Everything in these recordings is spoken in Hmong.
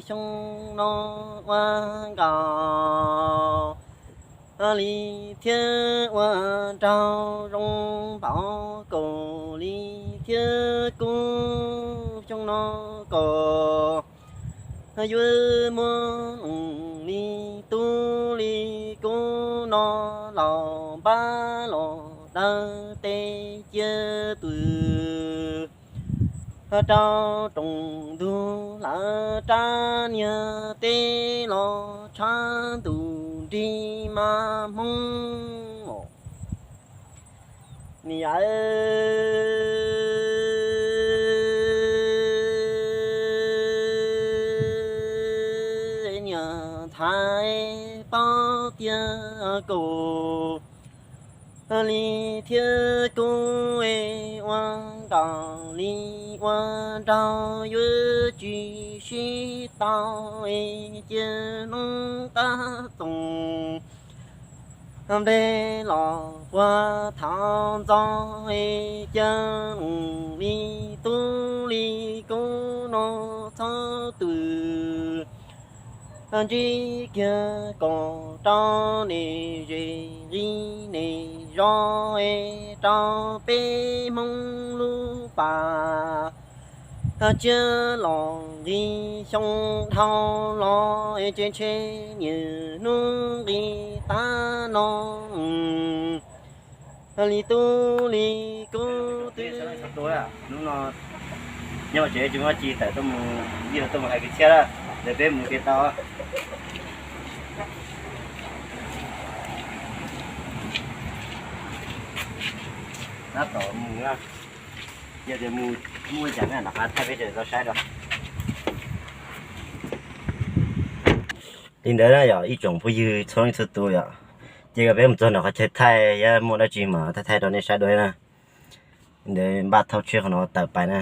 xyoo no ua nkaus li thiab ua nraug zoo npaum kaum li thiab kub xyoo no kaum yuav muaj li tub li kub no los npab los dawb tes cia tus rau roos ntug lawv rab niag teb los tshav ntuj nrig mas hmoo. Niam niam ntxhais paub tiag kaum li thiab kub ua nkaus li ua nraug yuav tsis sib tau cia noob qab txoos nplej los puag thaum ntxov cia li tub li kub no txhob tws ntsib kiag kom rau niam zes nqi niam zos rau peb Hmoob lub pas tsiab los nqi xyoo dhau los tsev ntshe niaj hnub nqi qab no li tub li kub twb. Hnub no nyob tsev tsis muaj tsi tawm tuaj mus, yij tuaj mus hais kwv txhiaj lawm, ntawd peb mus kev tau. Tab tom mus, yog tias mus muaj cas na, nram qab thaij peb sawv daws tau saib rau. Li ntawd na yog ib tsoom phooj ywg txhua leej txhua tus yom, ces peb mus txog nram qhov chaw thaij, yog muaj dab tsi mas thaij thaij rau nej saib dua na. Li ntawd npaj thauj tsiab qhov no tawm pais na.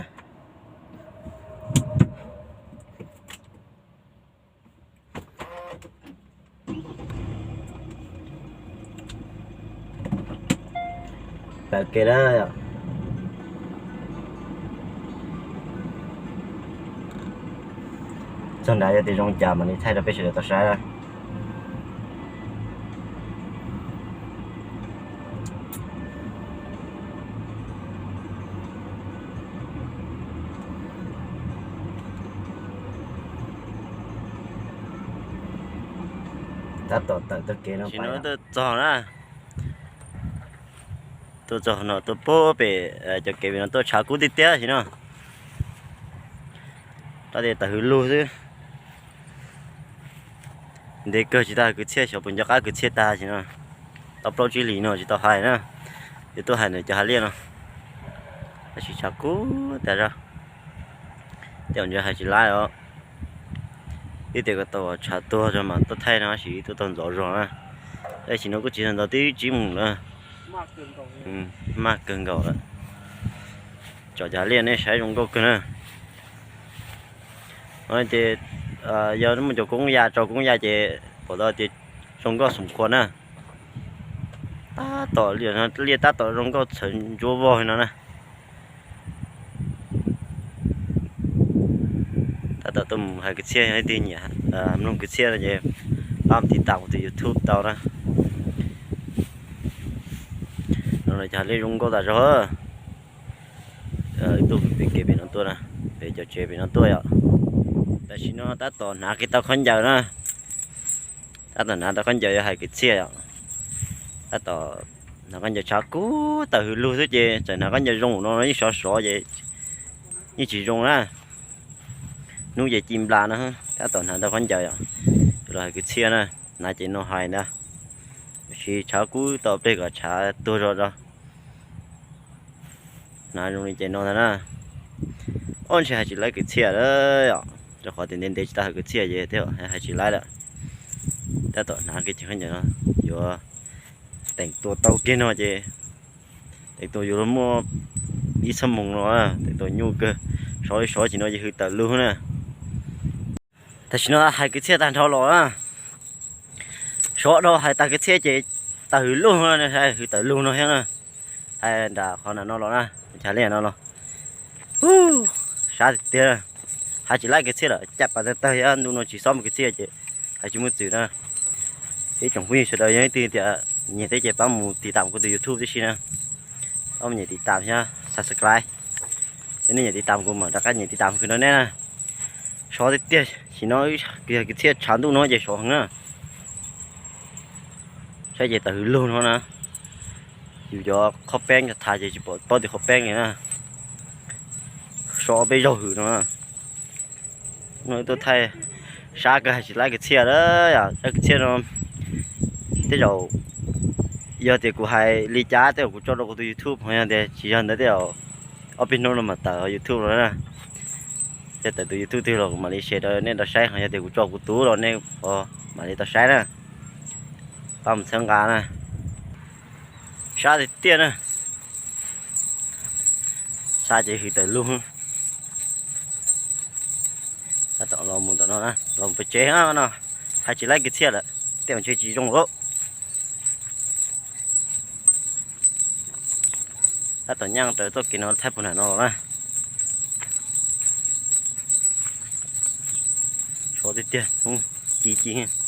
Tawm kev lawm. Txog nrad yog tias zoo cas mam li thaij rau peb sawv daws tau saib. Tab tom tawm taug kev no pais. Txog na, tuaj txog no tuaj pem cov kev pem no tuaj tshav kub tiag tiag sim no. Rau tias tawm hws lug xwb. Ntev kawg tsis tau hais kwv txhiaj, xyov puas nco qab kwv txhiaj tag sim no. Tau plaub tsib hlis no tsis tau hais na. Yuav tuaj hais ntawm cov hav liaj no, tab sis tshav kub tas zog. Tej zaum ntshe hais tsis laib os. Twb tias kom tau tshav tuag tso mas tuaj thaij no tab sis twb tau ntxov zog na. Tab sis no kuj tsis tau ntxov, twb tsib moos lawm. Maj kawg nkaus lawm. Tsom cov hav liaj nej saib zoo nkauj kawg na. Ces yog muaj cov koob ya, tso koob ya ces pom tau tias zoo nkauj xoom qhuav na. Tab tom liaj tab tom zoo nkauj txhawv ntsuab vog li no na. Tab tom tuaj mus hais kwv txhiaj, yog leej twg nyiam mloog kwv txhiaj no ces pab mus tiv tas kuv tus YouTube tau na. No cov hav liaj zoo nkauj tas zog. Tuaj pem kev pem no tuaj na, pem cov tsev pem no tuaj yom. Tam sim no tab tom hnav kiag tau khaub ncaws na. Tab tom hnav tau khaub ncaws yuav hais kwv txhiaj yom. Tab tom hnav khaub ncaws, tshav kub tawm hws lug xwb ces txawm hnav khaub ncaws zoo no yeej sov sov ces yeej tsis zoo na. Hnub ces ci nplas no, tab tom hnav tau khaub ncaws yom, los hais kwv txhiaj na. Hnav ces no hais ntag, tiam sis tshav kub tau pliag kom tshav tuag zog rau. Hnav zoo li ces no ntag na. Ob ntshe hais tsis laib kwv txhiaj lawm yom, rau qhov tias ntev ntev tsis tau hais kwv txhiaj ces thiaj hais tsis laib lawm. Tab tom hnav kiag ces khaub ncaws no yuav teem tua tau kiag no ces teem tua yuav luag muaj ib xuab moos no, teem tua nyuaj kawg. Sov li sov ces no ces hws tawm lug na. Tam sim no hais kwv txhiaj tag nrho los na. Sov dhau hais tag kwv txhiaj ces tawm hws lug, hws tawm lug no thiab na. Hais nram qhov nram no los na, chav liaj no los. Sab tiag tiag. Hais tsis laib kwv txhiaj lawm, caj pas tawg tawg thiab ntu no tsis xob mus kwv txhiaj ces hais tsis muaj txwm na. Ib tsoom phooj ywg sawv daws yog leej twg tias nyiam thiab ces pab mus tiv tam kuv tus YouTube tib si na, pab mus nyem tiv tam thiab subscribe. Yog nej nyiam tiv tam kuv mam rov qab nyem tiv tam khwv rau nej na. Sov tiag tiag, sim no yog kwv txhiaj tshav ntuj no ces sov heev na. Saib ces tawm hws lug no na. Yus cov qhov peeb cov thav ces tsis pom paub tias qhov peeb li na. Sov peb zaug hws no na. No tuaj thaij sab kawg, hais tsis laib kwv txhiaj lawm, kwv txhiaj no tej zaum yog tias kuv hais li cas tej zaum kuv tso rau kuv tus YouTube, ho yog tias tsis yog ntawd tej zaum ob peb hnub no mam tawm YouTube los na. Yog tawm tus YouTube twg los kuv mam li share rau nej tau saib, ho yog tias kuv tso kuv tus los nej mam li tau saib na. Pab mus txhawb nqa na. Sab tiag tiag na. Sab ces hws tawm lug. Tab tom los mus tom no na, los mus pem tsev no, hais tsis laib kwv txhiaj lawm, tej zaum ntshe tsis zoo lawm. Tab tom nyaj raws txoj kev no thaij puag nram no los na. Sov tiag tiag, ci ci.